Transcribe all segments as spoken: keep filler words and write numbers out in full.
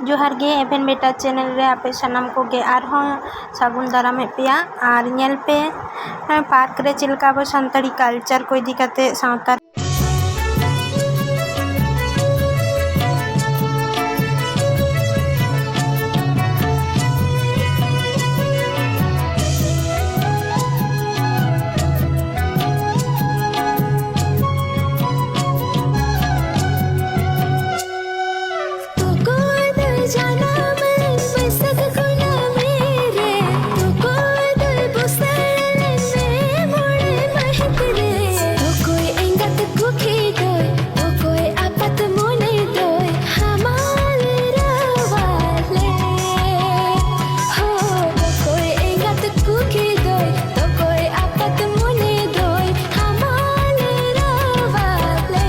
ᱡᱚᱦᱟᱨ ᱜᱮ ᱮᱵᱷᱮᱱ ᱵᱮᱴᱟ ᱪᱮᱱᱮᱞ ᱨᱮ ᱟᱯᱮ ᱥᱟᱱᱟᱢ ᱠᱚᱜᱮ ᱟᱨᱦᱚᱸ ᱥᱟᱹᱜᱩᱱ ᱫᱟᱨᱟᱢᱮᱫ ᱯᱮᱭᱟ᱾ ᱟᱨ ᱧᱮᱞ ᱯᱮ, ᱯᱟᱨᱠ ᱨᱮ ᱪᱮᱫ ᱞᱮᱠᱟ ᱟᱵᱚ ᱥᱟᱱᱛᱟᱲᱤ ᱠᱟᱞᱪᱟᱨ ᱠᱚ ᱤᱫᱤ ᱠᱟᱛᱮ ᱥᱟᱶᱛᱟ ᱚᱠᱚᱭ ᱫᱚᱭ ᱡᱟᱱᱟᱢ ᱞᱮᱱ ᱵᱟᱹᱭᱥᱟᱹᱠᱷ ᱠᱩᱱᱟᱹᱢᱤ ᱨᱮ? ᱚᱠᱚᱭ ᱫᱚᱭ ᱵᱩᱥᱟᱹᱲ ᱞᱮᱱ ᱢᱮ ᱢᱚᱬᱮ ᱢᱟᱹᱦᱤᱛ ᱨᱮ? ᱚᱠᱚᱭ ᱮᱸᱜᱟᱛ ᱠᱩᱠᱷᱤ ᱫᱚᱭ? ᱚᱠᱚᱭ ᱟᱯᱟᱛ ᱢᱚᱱᱮ ᱫᱚᱭ ᱦᱟᱢᱟᱞ ᱨᱟᱣᱟᱞᱮ? ᱦᱳ, ᱚᱠᱚᱭ ᱮᱸᱜᱟᱛ ᱠᱩᱠᱷᱤ ᱫᱚᱭ? ᱚᱠᱚᱭ ᱟᱯᱟᱛ ᱢᱚᱱᱮ ᱫᱚᱭ ᱦᱟᱢᱟᱞ ᱨᱟᱣᱟᱞᱮ?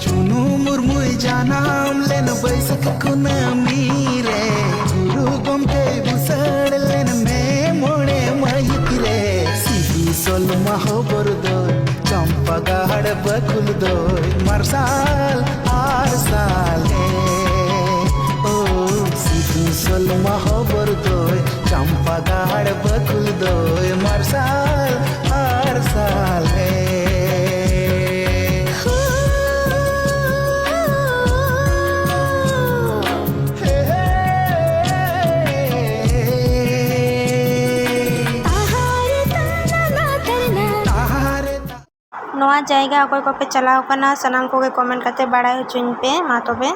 ᱪᱩᱱᱩ ᱢᱩᱨᱢᱩᱭ ᱡᱟᱱᱟᱢ ᱞᱮᱱ ᱵᱟᱹᱭᱥᱟᱹᱠᱷ ᱠᱩᱱᱟᱹᱢᱤ ᱨᱮ, ᱜᱩᱨᱩ ᱜᱚᱢᱠᱮᱭ ᱵᱩᱥᱟᱹᱲ ᱞᱮᱱ ᱢᱮ ᱢᱚᱬᱮ ᱢᱟᱹᱦᱤᱛ ᱨᱮ᱾ ᱥᱤᱫᱩ ᱥᱚᱞᱢᱟ ᱦᱚᱵᱚᱨ ᱫᱚᱭ ᱪᱟᱢᱯᱟ ᱜᱟᱲ ᱵᱟᱹᱠᱩᱞ ᱫᱚᱭ ᱢᱟᱨᱥᱟᱞ ᱟᱨᱥᱟᱞᱮ᱾ ᱳ, ᱥᱤᱫᱩ ᱥᱚᱞᱢᱟ ᱦᱚᱵᱚᱨ ᱫᱚᱭ ᱪᱟᱢᱯᱟ ᱜᱟᱲ ᱵᱟᱹᱠᱩᱞ ᱫᱚᱭ ᱢᱟᱨᱥᱟᱞ ᱟᱨᱥᱟᱞᱮ᱾ ᱱᱚᱣᱟ ᱡᱟᱭᱜᱟ ᱚᱠᱚᱭ ᱠᱚᱯᱮ ᱪᱟᱞᱟᱣ ᱠᱟᱱᱟ, ᱥᱟᱱᱟᱢ ᱠᱚᱜᱮ ᱠᱚᱢᱮᱱᱴ ᱠᱟᱛᱮ ᱵᱟᱲᱟᱭ ᱦᱚᱪᱚᱧ ᱯᱮ᱾ ᱢᱟ ᱛᱚᱵᱮ᱾